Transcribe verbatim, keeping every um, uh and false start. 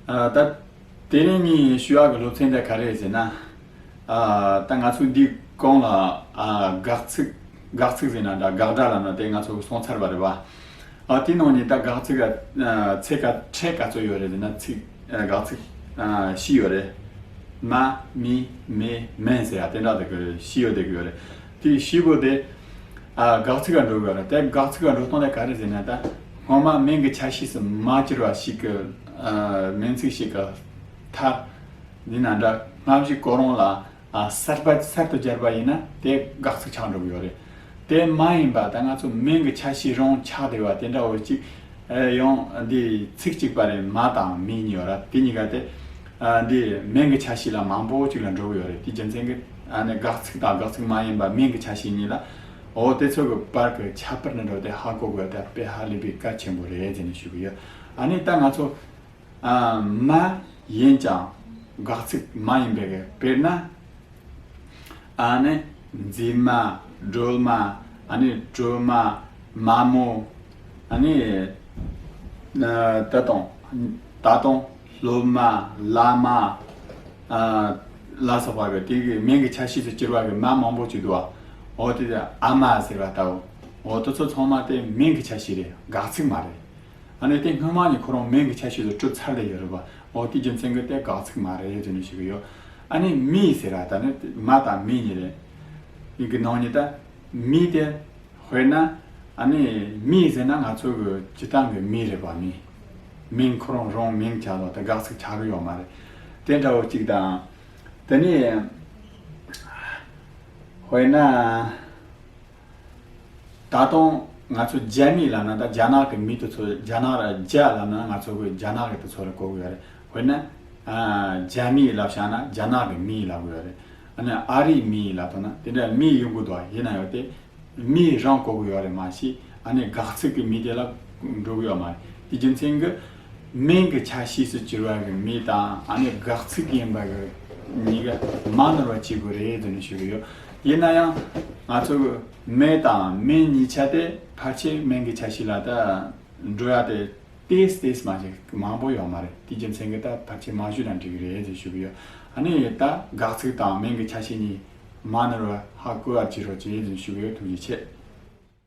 ཨ། ད་དེ་རིང་ངས་ཞུ་ཡག་གི་སློབ་ཚན་དེ་ག་རེ་ཟེར་ན། ཨ། ད་ང་ཚོ་འདིའི་གོང་ལ། ཨ། དགག་ཚིག་དགག་ཚིག་ཟེར་ན་འདྲ། དགག་སྒྲ་ལབ་ན་དེ་ང་ཚོ་སོང་ཚར་བ་རེད་བ། ཨ། དེའི་ནང་ནས་ད་དགག་ཚིག་ག་ཨ། ཚིག་ག་ཕྲད་ག་ཚོད་ཡོད་རེད་ཟེར་ན། ཚིག་ཨ། དགག་ཚིག་ཨ། བཞི་ཡོད་རེད། མ། མི། མེ། མན་ཟེར་ཡ་དེ་འདྲ་དེ་གི་བཞི་ཡོད་དེ་གི་ཡོད་རེད། དེ་བཞི་པོ་དེ། ཨ། དགག་ཚིག་ག་འགྲོ་གི་ཡོད་རེད། དེ་དགག་ཚིག་ག་འགྲོ་སྟངས་དེ་ག་རེ་ཟེར་ན། ད་སྔོན་མ་མིང་གི་ཆ་ཤས་སུ་མ་གྱུར་བ་ཞིག་གི། ཨ། མིང་ཚིག་ཞིག་གི་མཐར་འདི་ན་འདྲ་སྔ་ཕྱི་གོ་རིམ་ལ། ཨ། གསར་པ་གསར་དུ་སྦྱར་བ་ཡིན་ན་དེ་དགག་ཚིག་ཆགས་འགྲོ་གི་ཡོད་རེད། དེ་མ་ཡིན་པ་ད་ང་ཚོ་མིང་གི་ཆ་ཤས་རང་ཆགས་བསྡད་པ་དེ་འདྲ་བོ་ཅིག་ཨ། ཡང་འདི་ཚིག་གཅིག་པ་རེད། མ་དང་མི་གཉིས་ཡོད་ར། དེ་གཉིས་ཀ་དེ། ཨ། འདི་མིང་གི་ཆ་ཤས་ལ་མང་པོ་ཅིག་ལ་འགྲོ་གི་ཡོད་རེད། དེ་རྒྱུ་མཚན་གྱིས། ཨ་ནི་དགག་ཚིག་དང་དགག་ཚིག་མ་ཡིན་པ་མིང་གི་ཆ་ཤས་གཉིས་ལ། འོ་དེ་ཚོ་གི་བར་གྱི་ཁྱད་པར་འདྲ་བོ་དེ་ཧ་གོ་དགོས་དེ་དཔེ་ཧ་ལས་པའི་གལ་ཆེན་པོ་རེད་ཟེར་ནས་ཞུ་གི་ཡོད། ཨ་ནི་ད་ང་ཚོ། ཨ། མ་ཡིན་ཀྱང་དགག་ཚིག་མ་ཡིན་པའི་གི། དཔེར་ན། ཨ་ནི་མཛེས་མ། སྒྲོལ་མ། ཨ་ནི་སྒྲོལ་མ། མ་མོ། ཨ་ནི་ཨ། ད་དུང་། ད་དུང་སློབ་མ། བླ་མ། ཨ། ལ་སོགས་པ་གི་དེ་གི་མིང་གི་ཆ་ཤས་སུ་གྱུར་བ་གི་མ་མང་པོ་ཅིག་འདུག་བ། འོ་དེ་དེ་ཨ་མ་ཟེར་བ་ལྟ་བུ། འོ་དེ་ཚོ་ཚང་མ་དེ་མིང་གི་ཆ་ཤས་རེད། དགག་ཚིག་མ་རེད། ཨ་ནི་དེ་སྔོན་མ་ནས་ཁོ་རང་མིང་གི་ཆ་ཤས་སུ་གྲུབ་ཚར་བསྡད་ཡོད་རེད་པ། འོ་དེའི་རྒྱུ་མཚན་གྱིས་དེ་དགག་ཚིག་མ་རེད་ཟེར་ནས་ཞུ་གི་ཡོད། ཨ་ནི་མི་ཟེར་བ་ད་ནི་མ་དང་མི་གཉིས་རེད། ཡིན་གྱི་ནང་ནས་ད་མི་དེ། དཔེར་ན། ཨ་ནི་མི་ཟེར་ན་ང་ཚོ་གི་སྤྱིར་བཏང་གི་མི་རེད་པ། མི། མིང་ཁོ་རང་རང་མིང་ཆགས་ལ་དེ་དགག་ཚིག་ཆགས་གི་ཡོད་མ་རེད། དེ་འདྲ་བོ་གཅིག་དང་། དེ་ནས། དཔེར་ན། ད་དུང་ང་ཚོ་རྒྱ་མི་ལབ་ན། ད་རྒྱ་ནག་གི་མི་དེ་ཚོ། རྒྱ་ནག་ལ་རྒྱ་ལབ་ན་ང་ཚོ་གི་རྒྱ་ནག་གི་དེ་ཚོ་ལ་གོ་གི་ཡོད་རེད། དཔེར་ན། ཨ། རྒྱ་མི་ལབ་བཞག་ན་རྒྱ་ནག་གི་མི་ལབ་གི་ཡོད་རེད། ཨ་ནི་ཨ་རིའི་མི་ལབ་ཐུབ་ན་དེ་འདྲ་མི་ཡོང་གི་འདུག་ཡིན་ན་ཡང་དེ་མི་རང་གོ་གི་ཡོད་རེད་མ་གཞི། ཨ་ནི་དགག་ཚིག་གི་མི་དེ་ལ་འགྲོ་གི་ཡོད་མ་རེད། དེ་རྒྱུ་མཚན་གྱིས་མིང་གི་ཆ་ཤས་སུ་གྱུར་བ་གི་མི་དང་། ཨ་ནི་དགག་ཚིག་ཡིན་པ་གི་གཉིས་ཀ་མ་ནོར་བ་བྱེད་དགོས་རེད་ཟེར་ནས་ཞུ་གི་ཡོད། ཡིན་ན་ཡང་ང་ཚོ་གི་མི་དང་མིང་གཉིས་ཆ་དེ་ཕལ་ཆེར་མིང་གི་ཆ་ཤས་ལ་ད་འགྲོ་ཡ་དེ་ཏོག་ཙམ་ཏོག་ཙམ་མ་ཞིག་མང་པོ་ཡོད་མ་རེད། དེ་རྒྱུ་མཚན་གྱིས་ད་ཕལ་ཆེར་མ་ཞུས་ན་འགྲིག་གི་རེད་ཟེར་ཞུ་གི་ཡོད། ཨ་ནི་ད་དགག་ཚིག་དང་མིང་གི་ཆ་ཤས་གཉིས་མ་ནོར་བ་ཧ་གོ་བ་བྱེད་རོགས་བྱེད་ཟེར་ཞུ་གི་ཡོད། ཐུགས་རྗེ་ཆེ།